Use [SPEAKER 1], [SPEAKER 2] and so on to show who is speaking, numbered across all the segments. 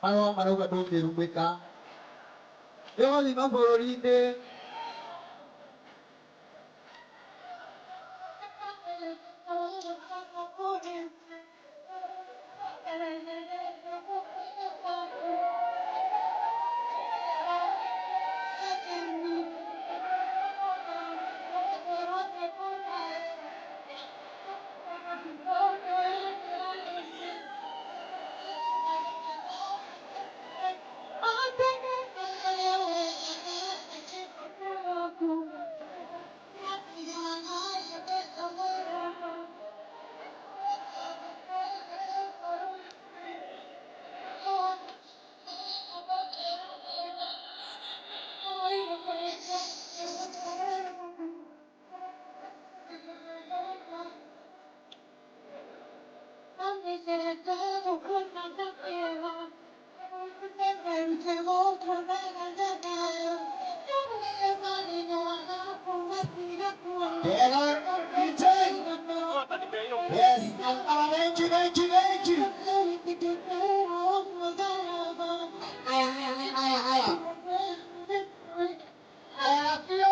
[SPEAKER 1] Ano marauga ndũngĩrumĩka nĩũgũthiĩ mabũrũri-inĩ. Yes, thank you, thank you, thank you. Aya, aya, aya, aya. Aya, biũ.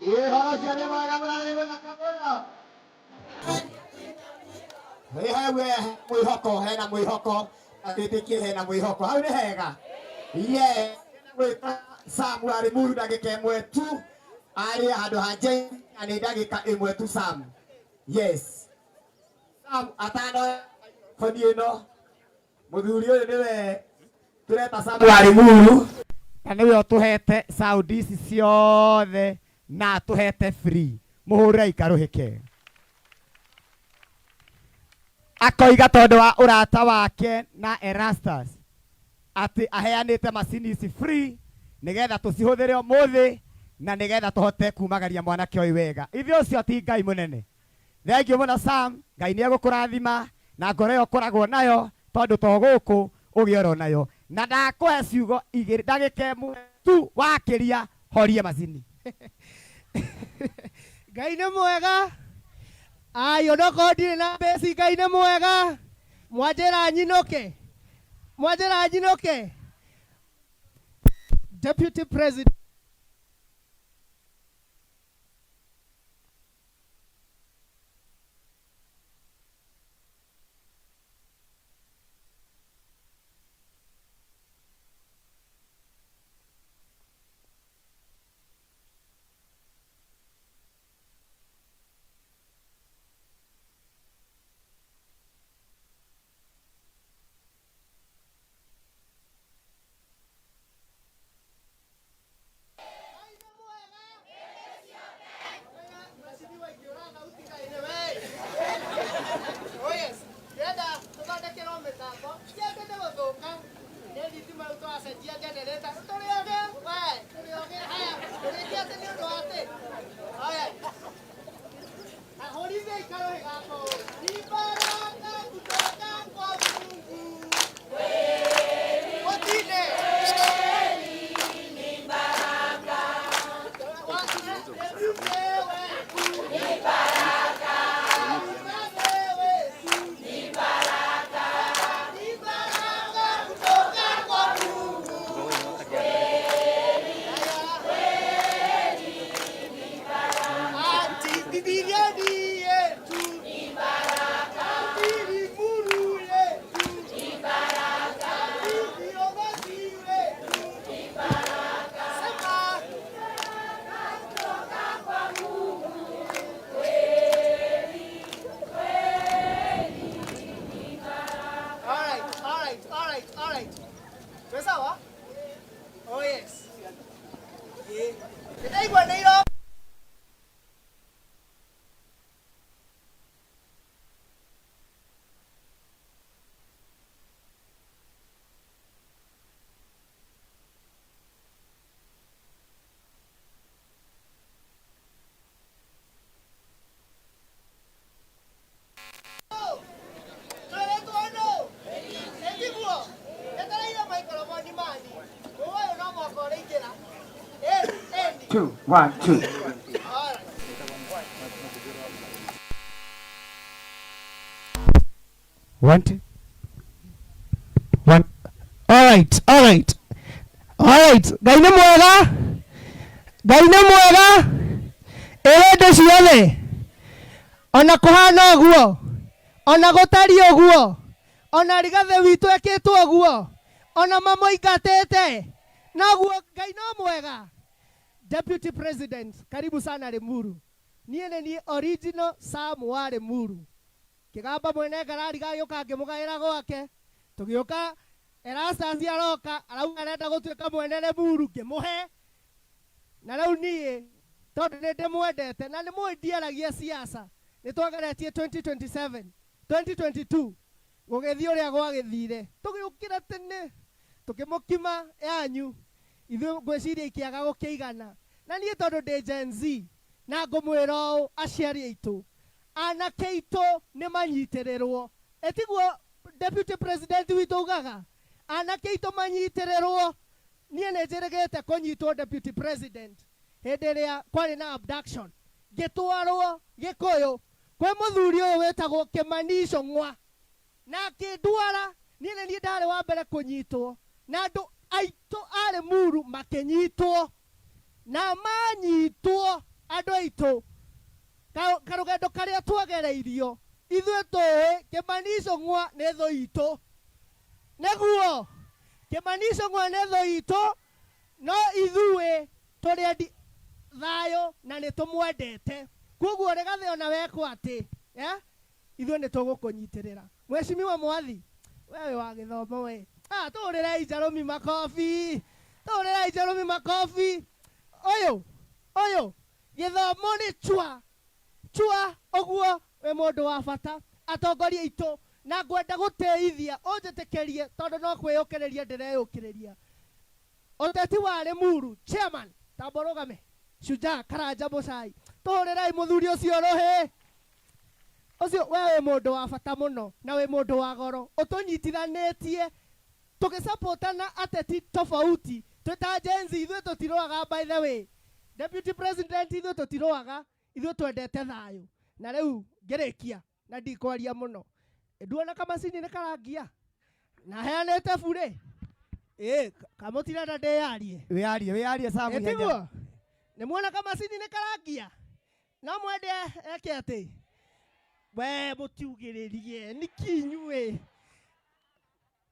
[SPEAKER 1] Ĩ, ũhoro ũcio nĩ mwega mũrathiĩ mũthaka mũno. Ĩ, hau he mwĩhoko, hena mwĩhoko, na twĩtĩkie hena mwĩhoko. Hau nĩ hega. Yes, gwĩta Sam arĩ muru ndagĩka ĩmwe tu arĩ handũ ha Jane na nĩ ndagĩka ĩmwe tu Sam. Yes. Sam atanoya boni ĩno mũthuri ũyũ nĩwe tũreta Sam warĩ muru na nĩwe ũtũhete sound ici ciothe na atũhete free. Mũhũrĩre ikarũhĩke. Akoiga tondũ wa ũrata wake na Erastus atĩ aheanĩte macini ici free nĩgetha tũcihũthĩre ũmũthĩ na nĩgetha tũhote kumagaria mwanake ũyũ wega. Ithuĩ ũcio ti Ngai mũnene. Thengiũ mũno Sam, Ngai nĩ egũkũrathima na ngoro ĩyo ũkoragwo nayo tondũ to gũkũ ũgĩe oro nayo. Na ndakũhe ciugo igĩrĩ ndagĩka ĩmwe tu wakĩria horie macini.
[SPEAKER 2] Ngai nĩ mwega. Ai, onokorwo ndirĩ na mbeci, Ngai nĩ mwega. Mwanjĩra nyinũke, mwanjĩra nyinũke. Deputy President.
[SPEAKER 1] Two, one, two. One, two. One.
[SPEAKER 2] All right, all right. All right. Ngai nĩ mwega. Ngai nĩ mwega. Ĩrĩ hĩndĩ ciothe. Ona kũhana ũguo. Ona gũtariĩ ũguo. Ona Rigathĩ witũ ekĩtwo ũguo. Ona mamũingatĩte. Noguo Ngai no mwega. Deputy President, karibu sana Limuru. Niĩ nĩ niĩ original Sam wa Limuru. Kĩgamba mwene ngarari gagĩũka ngĩmũgaĩra gwake. Tũgĩũka Erastus aroka arauga arenda gũtuĩka mwene Limuru ngĩmũhe. Na rĩu niĩ tondũ nĩ ndĩmwendete na nĩ mũĩ ndiaragia siasa nĩ twageretie 2027 2022 gũgĩthiĩ ũrĩa gwagĩthire tũgĩũkĩra tene tũkĩmũkima yanyu ithuĩ ngwĩciria ikĩaga gũkĩigana na niĩ tondũ ndĩ Gen Z na ngũmwĩra ũũ aciari aitũ anake aitũ nĩ manyitĩrĩrwo ĩtiguo deputy president witũ ugaga anake aitũ manyitĩrĩrwo niĩ nĩ njĩrĩgĩte kũnyitwo deputy president hĩndĩ ĩrĩa kwarĩ na abduction ngĩtwarwo Gĩkũyũ kwĩ mũthuri ũyũ wĩtagwo Kĩmani Ichung'wa na akĩndwara niĩ nĩ niĩ ndarĩ wa mbere kũnyitwo na andũ aitũ a Limuru makĩnyitwo na manyitwo andũ aitũ karũgendo karĩa twagereirio ithuĩ tũĩ Kĩmani Ichung'wa nĩ thũ itũ nĩguo Kĩmani Ichung'wa nĩ thũ itũ no ithuĩ tũrĩ endi thayũ na nĩ tũmwendete koguo Rigathĩ ona wekwo atĩ ithuĩ nĩ tũgũkũnyitĩrĩra Mheshimiwa Mwathi wewe wa gĩthomo we tũhũrĩrei Njarũmi makobi tũhũrĩrei Njarũmi makobi ũyũ ũyũ gĩthomo nĩ chua chua ũguo wĩ mũndũ wa bata atongoria aitũ na ngwenda gũtĩithia ũnjĩtĩkĩrie tondũ no kwĩyũkĩrĩria ndĩreyũkĩrĩria ũteti wa Limuru chairman tamba ũrũgame Shujaa Karanja Mũcai tũhũrĩrei mũthuri ũcio rũhĩ ũcio we wĩ mũndũ wa bata mũno na wĩ mũndũ wa goro ũtũnyitithanĩtie tũgĩsapotana ateti tofauti twĩ ta Gen Z ithuĩ tũtirũaga by the way deputy president ithuĩ tũtirũaga ithuĩ twendete thayũ na rĩu ngĩrĩkia na ndikwaria mũno nduona kamacini nĩ karangia na heanĩte burĩ ĩ kamũtirenda ndĩyarie
[SPEAKER 1] Wĩyarie, wĩyarie Sam.
[SPEAKER 2] Ĩtiguo nĩ muona kamacini nĩ karangia no mwende eke atĩ we mũtiugĩrĩrie nĩkĩ inyuĩ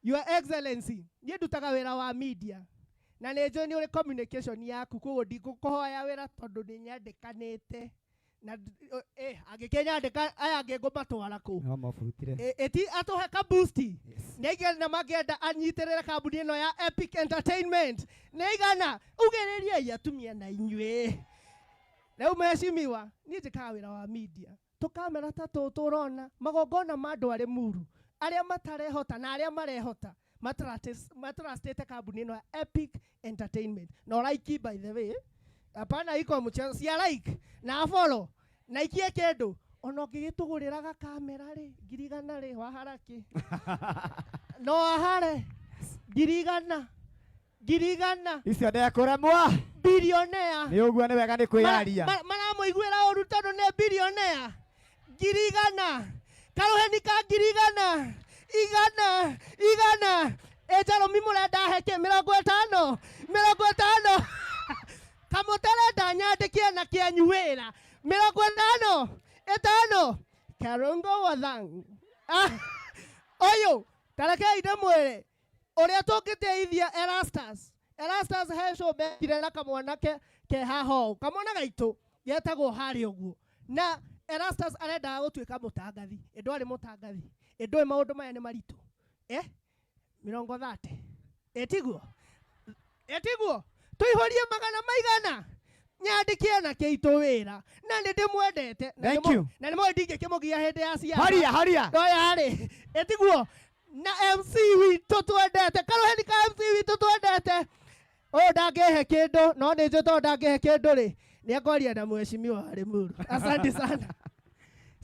[SPEAKER 2] Your Excellency niĩ ndutaga wĩra wa media na nĩ njũĩ nĩ ũrĩ communication yaku koguo ndingũkũhoya wĩra tondũ nĩ nyandĩkanĩte na angĩkĩnyandĩka aya angĩ ngũmatwara kũ
[SPEAKER 1] No mabutire.
[SPEAKER 2] Ĩti atũhe ka boost nĩ aigana mangĩenda anyitĩrĩre kambuni ĩno ya Epic Entertainment nĩ aigana ugĩrĩriai atumia na inyuĩ rĩu mheshimiwa niĩ njĩkaga wĩra wa media tũkamera ta tũtũ ũrona magongona ma andũ a Limuru arĩa matarehota na arĩa marehota matrustĩte kambuni ĩno ya Epic Entertainment na ũraiki by the way hapana iko mchezo cia like na follow na ikie kĩndũ ona ũngĩgĩtũgũrĩra gakamera rĩ 100,000 rĩ wahara kĩ no ahare 100,000 100,000
[SPEAKER 1] Icio ndekũremwa.
[SPEAKER 2] Billionaire.
[SPEAKER 1] Nĩ ũguo nĩ wega nĩ kwĩyaria.
[SPEAKER 2] Maramũiguĩra ũru tondũ nĩ billionaire 100,000 karũheni ka 100,000 igana igana ĩ Njarũmi mũrenda he kĩ 50 50 kamũtarenda nyandĩkie na kĩanyu wĩra 55 Karungo Wathang ũyũ tarekei ndĩmwĩre ũrĩa tũngĩteithia Erastus Erastus he show mekire na kamwana ke haha ũũ kamwana gaitũ getagwo harĩa ũguo na Erastus arendaga gũtuĩka mũtangathi ĩ ndwarĩ mũtangathi ĩ ndũĩ maũndũ maya nĩ maritũ 30 ĩtiguo ĩtiguo tũihũrie magana maigana nyandĩkie na kĩitũ wĩra na nĩ ndĩmwendete
[SPEAKER 1] Thank you.
[SPEAKER 2] na nĩ mũĩ ndingĩkĩmũgia hĩndĩ ya ciana
[SPEAKER 1] Haria, haria.
[SPEAKER 2] no yarĩ ĩtiguo na MC witũ twendete karũheni ka MC witũ twendete ũyũ ndangĩhe kĩndũ no nĩ njũĩ tondũ ndangĩhe kĩndũ rĩ nĩ ekwaria na mheshimiwa wa Limuru asante sana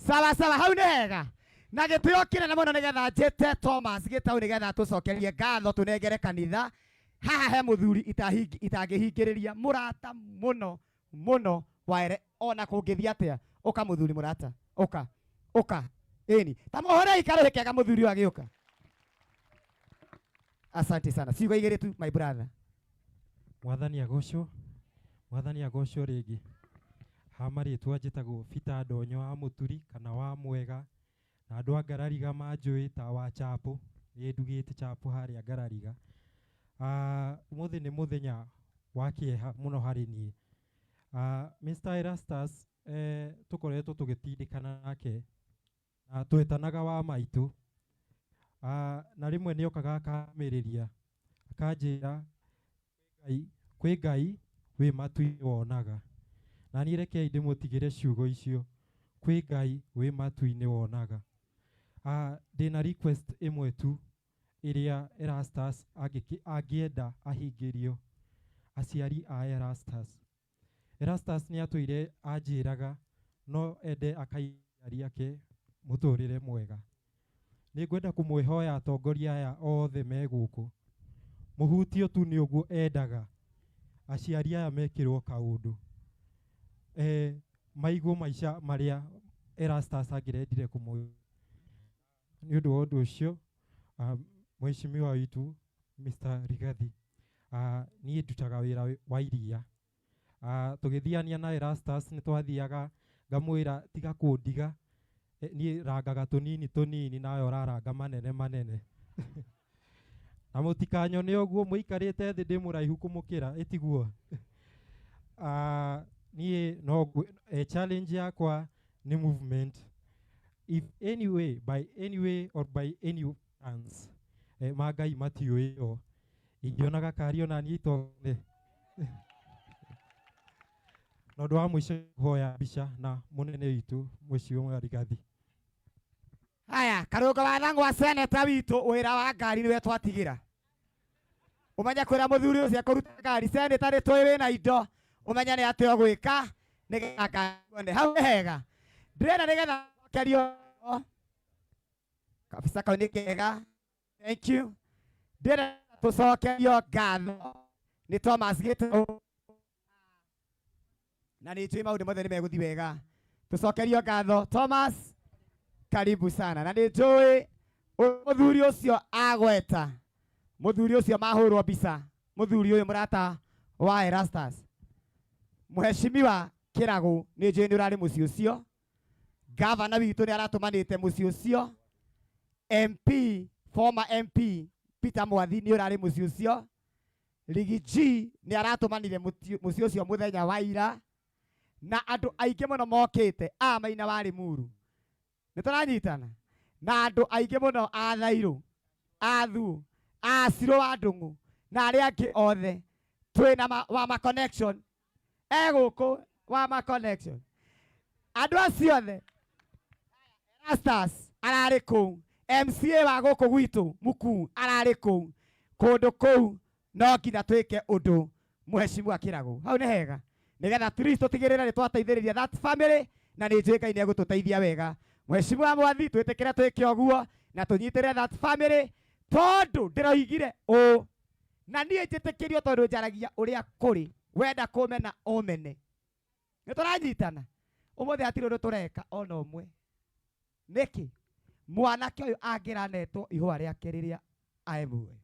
[SPEAKER 1] Sawa sawa, hau nĩ hega. Na gĩtĩo kĩnene mũno nĩgetha njĩte Thomas Gĩtau nĩgetha tũcokerie ngatho tũnengere kanitha. Haha he muthuri itangĩhingĩrĩria mũrata mũno mũno waere ona kũngĩthiĩ atĩa. Ũka mũthuri mũrata, ũka ũka, ĩni ta mũhũre ikarũhĩ kega mũthuri ũyũ agĩũka. Asante sana, ciugo igĩrĩ tu, my brother.
[SPEAKER 3] Mwathani agocwo, Mwathani agocwo rĩngĩ. Ha marĩtwa njĩtagwo Peter Ndonyo wa Mũturi kana wa Mwega, na andũ a Ngarariga manjũĩ ta wa Chapo, nĩ ndugĩte chapo harĩa Ngarariga. Ũmũthĩ nĩ mũthenya wa kĩeha mũno harĩ niĩ. Mr. Erastus, tũkoretwo tũgĩtindĩkana nake na twetanaga wa maitũ. Na rĩmwe nĩ okaga akamĩrĩria akanjĩra kwĩ Ngai wĩ matu-inĩ wonaga. Na niĩ rekei ndĩmũtigĩre ciugo icio, kwĩ Ngai wĩ matu-inĩ wonaga. Ndĩna request ĩmwe tu ĩrĩa Erastus angĩenda ahingĩrio, aciari a Erastus. Erastus nĩ atũire anjĩraga no ende akaigĩre aciari ake mũtũrĩre mwega. Nĩ ngwenda kũmwĩhoya atongoria aya othe me gũkũ, mũhutio tu nĩ ũguo endaga aciari aya mekĩrwo kaũndũ, maigwo maica marĩa Erastus angĩrendire kũmũ. Nĩ ũndũ wa ũndũ ũcio, mheshimiwa witũ Mr. Rigathi, niĩ ndutaga wĩra wa iria. Tũgĩthiania na Erastus nĩ twathiaga ngamwĩra tiga kũndiga, niĩ rangaga tũnini tũnini nawe ũraranga manene manene. Na mũtikanyone ũguo mũikarĩte thĩ ndĩ mũraihu kũmũkĩra, ĩtiguo. Niĩ no challenge yakwa nĩ movement. If any way, by any way or by any chance, ma Ngai matiũĩo, ingĩona gakari ona niĩ itone. Na ũndũ wa mũico kũhoya mbica na mũnene witũ Mheshimiwa Rigathi.
[SPEAKER 1] Haya, Karũngo wa Thang'wa seneta witũ, wĩra wa ngari nĩwe twatigira. Ũmenye kwĩra mũthuri ũcio akũruta ngari, seneta nĩ tũĩ wĩna indo, ũmenye nĩ atĩa ũgwĩka nĩgetha ngari one. Hau nĩ hega. Ndĩrenda nĩgetha cokerio kabisa kau nĩ kega. Thank you. Ndĩrenda tũcokerio ngatho nĩ Thomas Gitau, na nĩ njũĩ maũndũ mothe nĩ megũthiĩ wega. Tũcokerio ngatho Thomas, karibu sana. Na nĩ njũĩ mũthuri ũcio agweta, mũthuri ũcio mahũrwo mbica, mũthuri ũyũ mũrata wa Erastus, Mheshimiwa Kĩragũ, nĩ njũĩ nĩ ũrarĩ mũciĩ ũcio. Gavana witũ nĩ aratũmanĩte mũciĩ ũcio. MP, former MP Peter Mwathi nĩ ũrarĩ mũciĩ ũcio. Ligi G nĩ aratũmanire mũciĩ ũcio mũthenya wa ira, na andũ aingĩ mũno mokĩte a Maina wa Limuru. Nĩ tũranyitana na andũ aingĩ mũno a Thairũ, a Thuo, a Cirũ wa Ndung'u na arĩa angĩ othe. Twĩna wa ma connection e gũkũ, wa ma connection andũ acio othe. Erastus ararĩ kũu, MCA wa gũkũ gwitũ Mukuu ararĩ kũu. Kũndũ kũu no nginya twĩke ũndũ, Mheshimiwa Kĩragũ. Hau nĩ hega, nĩgetha at least tũtigĩrĩre nĩ twateithĩrĩria that family, na nĩ njũĩ Ngai nĩ egũtũteithia wega. Mheshimiwa Mwathi, twĩtĩkĩre twĩke ũguo na tũnyitĩrĩre that family, tondũ ndĩroigire ũũ na niĩ njĩtĩkĩrio, tondũ njaragia ũrĩa kũrĩ. Wenda kũmena ũmene. Nĩ tũranyitana. Ũmũthĩ hatirĩ ũndũ tũreka ona ũmwe. Nĩkĩ mwanake ũyũ angĩranetwo ihũa rĩake rĩrĩa ae muoyo?